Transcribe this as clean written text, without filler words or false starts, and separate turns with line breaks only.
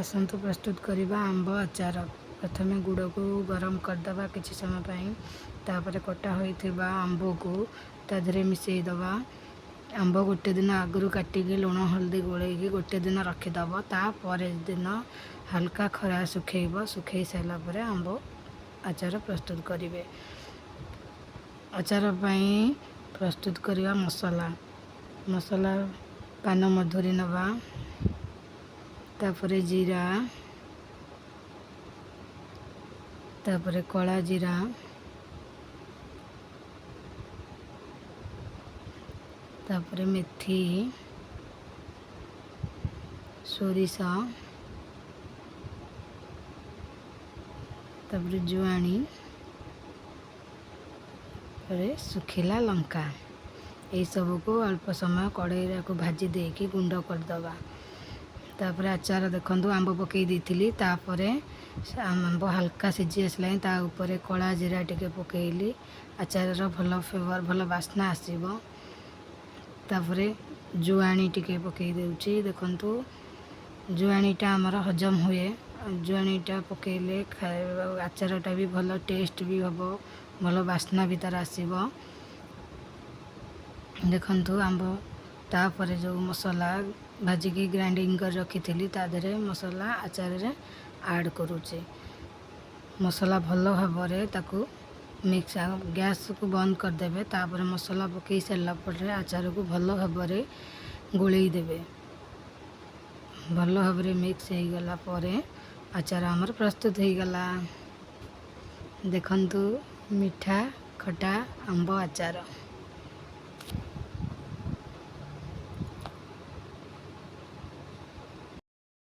ଆସନ୍ତୁ ପ୍ରସ୍ତୁତ କରିବା ଆମ୍ବ ଆଚାର। ପ୍ରଥମେ ଗୁଡ଼କୁ ଗରମ କରିଦେବା କିଛି ସମୟ ପାଇଁ। ତାପରେ କଟା ହୋଇଥିବା ଆମ୍ବକୁ ତା ଦେହରେ ମିଶାଇ ଦେବା। ଆମ୍ବ ଗୋଟେ ଦିନ ଆଗରୁ କାଟିକି ଲୁଣ ହଳଦୀ ଗୋଳେଇକି ଗୋଟେ ଦିନ ରଖିଦେବ। ତାପରେ ଦିନ ହାଲକା ଖରା ଶୁଖେଇବ। ଶୁଖେଇ ସାରିଲା ପରେ ଆମ୍ବ ଆଚାର ପ୍ରସ୍ତୁତ କରିବେ। ଆଚାର ପାଇଁ ପ୍ରସ୍ତୁତ କରିବା ମସଲା। ମସଲା ପାନ ମଧୁରୀ ନେବା, ତାପରେ ଜିରା, ତାପରେ କଳା ଜିରା, ତାପରେ ମେଥି, ସୋରିଷ, ତାପରେ ଜୁଆଣି, ତାପରେ ଶୁଖିଲା ଲଙ୍କା। ଏଇସବୁକୁ ଅଳ୍ପ ସମୟ କଡ଼େଇରେ ଭାଜି ଦେଇକି ଗୁଣ୍ଡ କରିଦେବା। ତାପରେ ଆଚାର ଦେଖନ୍ତୁ, ଆମ୍ବ ପକାଇ ଦେଇଥିଲି। ତାପରେ ଆମ୍ବ ହାଲକା ସିଝି ଆସିଲାଣି, ତା ଉପରେ କଳା ଜିରା ଟିକେ ପକାଇଲି। ଆଚାରର ଭଲ ଫ୍ଲେଭର୍, ଭଲ ବାସ୍ନା ଆସିବ। ତାପରେ ଜୁଆଣି ଟିକେ ପକାଇ ଦେଉଛି। ଦେଖନ୍ତୁ, ଜୁଆଣିଟା ଆମର ହଜମ ହୁଏ। ଜୁଆଣିଟା ପକାଇଲେ ଖାଇବା ଆଚାରଟା ବି ଭଲ ଟେଷ୍ଟ ବି ହେବ, ଭଲ ବାସ୍ନା ବି ତା'ର ଆସିବ। ଦେଖନ୍ତୁ, ଆମ୍ବ ତାପରେ ଯେଉଁ ମସଲା ଭାଜିକି ଗ୍ରାଇଣ୍ଡିଙ୍ଗ କରି ରଖିଥିଲି, ତା ଦେହରେ ମସଲା ଆଚାରରେ ଆଡ଼୍ କରୁଛି। ମସଲା ଭଲ ଭାବରେ ତାକୁ ମିକ୍ସ, ଗ୍ୟାସ୍କୁ ବନ୍ଦ କରିଦେବେ। ତାପରେ ମସଲା ପକାଇ ସାରିଲା ପରେ ଆଚାରକୁ ଭଲ ଭାବରେ ଗୋଳେଇ ଦେବେ। ଭଲ ଭାବରେ ମିକ୍ସ ହେଇଗଲା ପରେ ଆଚାର ଆମର ପ୍ରସ୍ତୁତ ହେଇଗଲା। ଦେଖନ୍ତୁ, ମିଠା ଖଟା ଆମ୍ବ ଆଚାର।